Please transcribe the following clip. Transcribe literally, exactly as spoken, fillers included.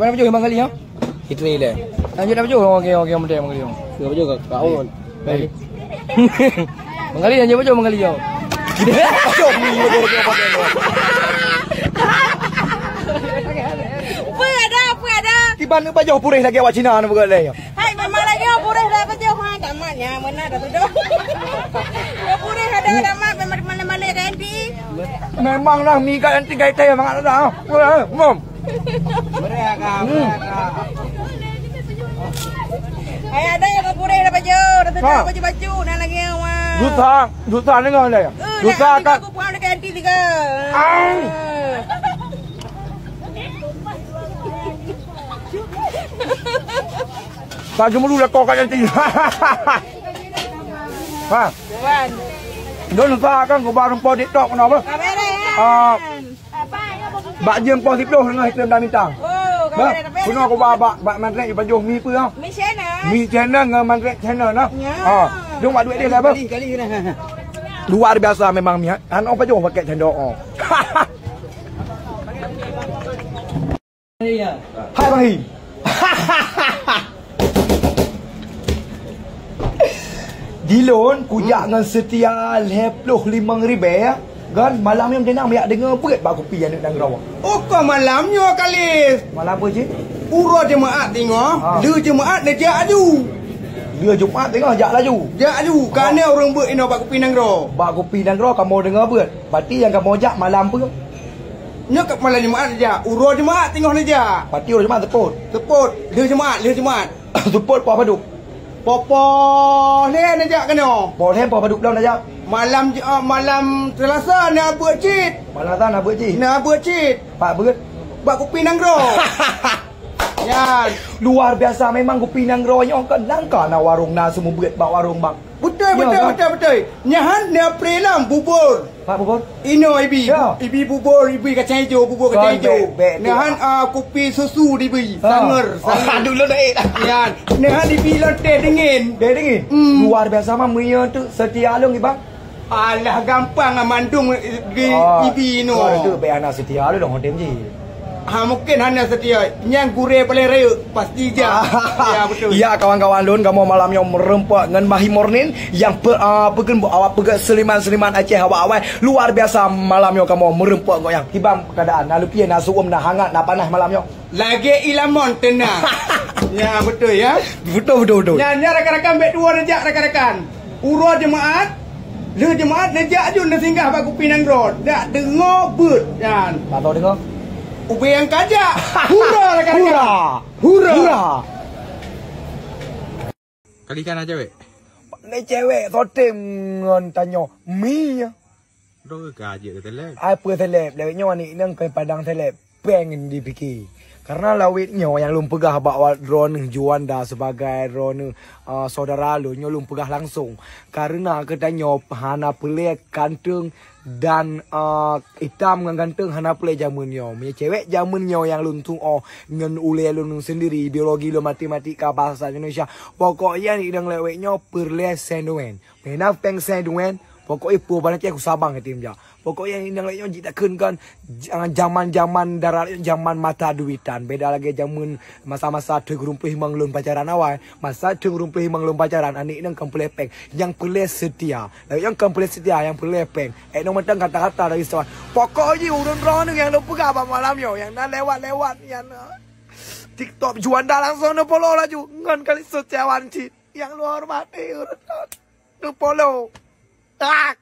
Mana pajoh Bang Kali, ha? Itu ni lah. Lanjut dah pajoh. Okey, okey, okey, Bang Kali. Dah pajoh ke? Kau. Baik. Bang Kali, lanjut pajoh Bang Kali, ha? Apa ada, apa ada? Tiba ni pajoh purih lagi awak Cina ni bukan lain. Hai, memang lagi purih dah pajoh, ha, tamatnya, mana dah tu dah. Purih ada, ada mat, memang mana-mana ganti. Memang lah, mi ganti, ganti, memang ada, ha? Purih, ha? Mom. Beureh, Kak, beureh, Kak. Hai, ada nyang ka pureh dah baju, dah teuka baju-baju, na lagèe awak. Susah, susah deungö lé. Eh, susah, nak Kak. Aku pulang dekat N T tiga. Au. Eh. Tak cuma dulu lah kau kat N T. Ha. Wan. Don susah kan, gua baru po TikTok kenapa? Ka beres, kan? Ah. Bak jeuem poh siplôh teungoh item dan bintang. Oh, bah, keunoe aku ba-, bak, bak Mantrek ipajoh mi peue, ha? Mi channel. Mi channel ngon Mantrek channel, nah. Ya. Ha. Dong bak duit dia lah, bah. Kali, kali, kali. Luar biasa memang mi, ha. Aneuk pajoh pakai cendok, oh. Hai, Bang Him. Dilôn kujak ngon Setia lhèe ploh limong ribèe, ya. Kan malam nyoe meunan jak deungö beuet bak kupi aneuk nanggroe. Oh, kon malam nyoe, Kalis. Malam apa, Cik? Uroe Jumaat teungoh, ha. Lheuh Jumaat neujak laju. Lheuh Jumaat teungoh jak laju. Jak laju, ha. Ka na ureueng beuet inoe bak kupi nanggroe. Bak kupi nanggroe kamoe deungö beuet. Berarti nyang kamoe jak malam peue? Nyoe ka malam Jumaat jak. Uroe Jumaat teungoh neujak. Berarti uroe Jumaat seupôt. Seupôt. Lheuh Jumaat, lheuh Jumaat. Seupôt poh padum? Poh, poh lhèe neujak keunoe. Poh lhèe, poh padum lom neujak? Malam Ju-, ah, malam Selasa na beuet cit. Malam Selasa na beuet cit? Na beuet cit. Bak beuet? Bak kupi nanggroe. Nyan. Luar biasa memang kupi nanggroe nyoe kan. Langka na warong na seumeubeuet bak warong bang. Beutôi, ya, beutôi, kan? Beutôi, beutôi. Nyan han na pre lom bubur. Pak bubur? Inoe ibi. Ya. Ibi bubur, ibi kacang ijo, bubur kacang ijo. Kan, bèk, bèk, nyan, ah, kupi susu dibi. Ha. Sanger, oh, sanger. Aduh, lôn dah, eh. Ya. Nyan ibi lom teh dingin. Teh dingin? Hmm. Luar biasa mah, meunyoe tu Setia lôn, Bang. Alah, gampang lah mandum di, oh, ibi inoe. Luar tu, bèk hana Setia lôn dong hotel ji. Ha, mungkin hana Setia. Nyang gurèe paleng rayeuk, pasti jak. Ya, beutôi. Ya, kawan-kawan lôn, kamoe malam nyoe meureumpok ngon Mahi Morning nyang pe-, ah, peugah awak peugah seniman-seniman Aceh awak awai. Luar biasa malam nyoe kamoe meureumpok goyang. Kiban keuadaan, na leupie, na su'um, na hangat, na panas malam nyoe. Lagèe ilamon teunang. Ya, beutôi, ya. Beutôi, beutôi, beutôi. Nyan, nyan rakan-rakan bèk tuwo neujak, rakan-rakan. Uroe Jumaat, lheuh Jumaat neujak jun neusinggah bak kupi nanggroe, jak deungö beuet nyan. Bak deungö? Ubé nyang ka jak. Hura, rakan-rakan. Hura. Hura. Hura. Kali ka na cewek? Ni cewek soe tem ngon tanyoe mi. Droe ka jeuet keu seleb. Ai peue seleb, lewat nyoe aneuk inong keu padang seleb. Péng dipike. Karena lawét nyoe nyang lôn peugah bak wa-, droeneuh Juanda sebagai droeneuh, ah, saudara lôn nyoe lôn peugah langsung. Karena geutanyoe hana peulée ganteng dan, ah, itam ngon ganteng hana peulée jameun nyoe. Meunyoe cewek jameun nyoe nyang lôn tuoh ngon ulée lôn sendiri, biologi lôn matematika bahasa Indonesia. Pokok nyan idong lewét nyoe peureulee senduen. Meunan péng senduen, pokok ié peue bana cek ku sabang itim jak. Pokoknya inong lagèe nyoe jih takheun kan, j-, ah, jaman-jaman darat, jaman mata duitan. Beda lagèe jameun masa-masa teungoh rumpéh limong lôn pacaran awai. Masa teungoh rumpéh limong lôn pacaran, aneuk inong kon peulée péng. Nyang peulée seutia. Lagèe nyang kon peulée seutia, nyang peulée péng. Ék nong mantong kata-kata dari sewan. Pokok jih ureueng droeneuh nyang lôn peugah bak malam nyoe, nyang na lewat-lewat, nyang na TikTok Juanda langsung neupolo laju. Ngon kali seutia wan cit. Nyang lôn hormati ureueng droeneuh. Neupolo. Tak.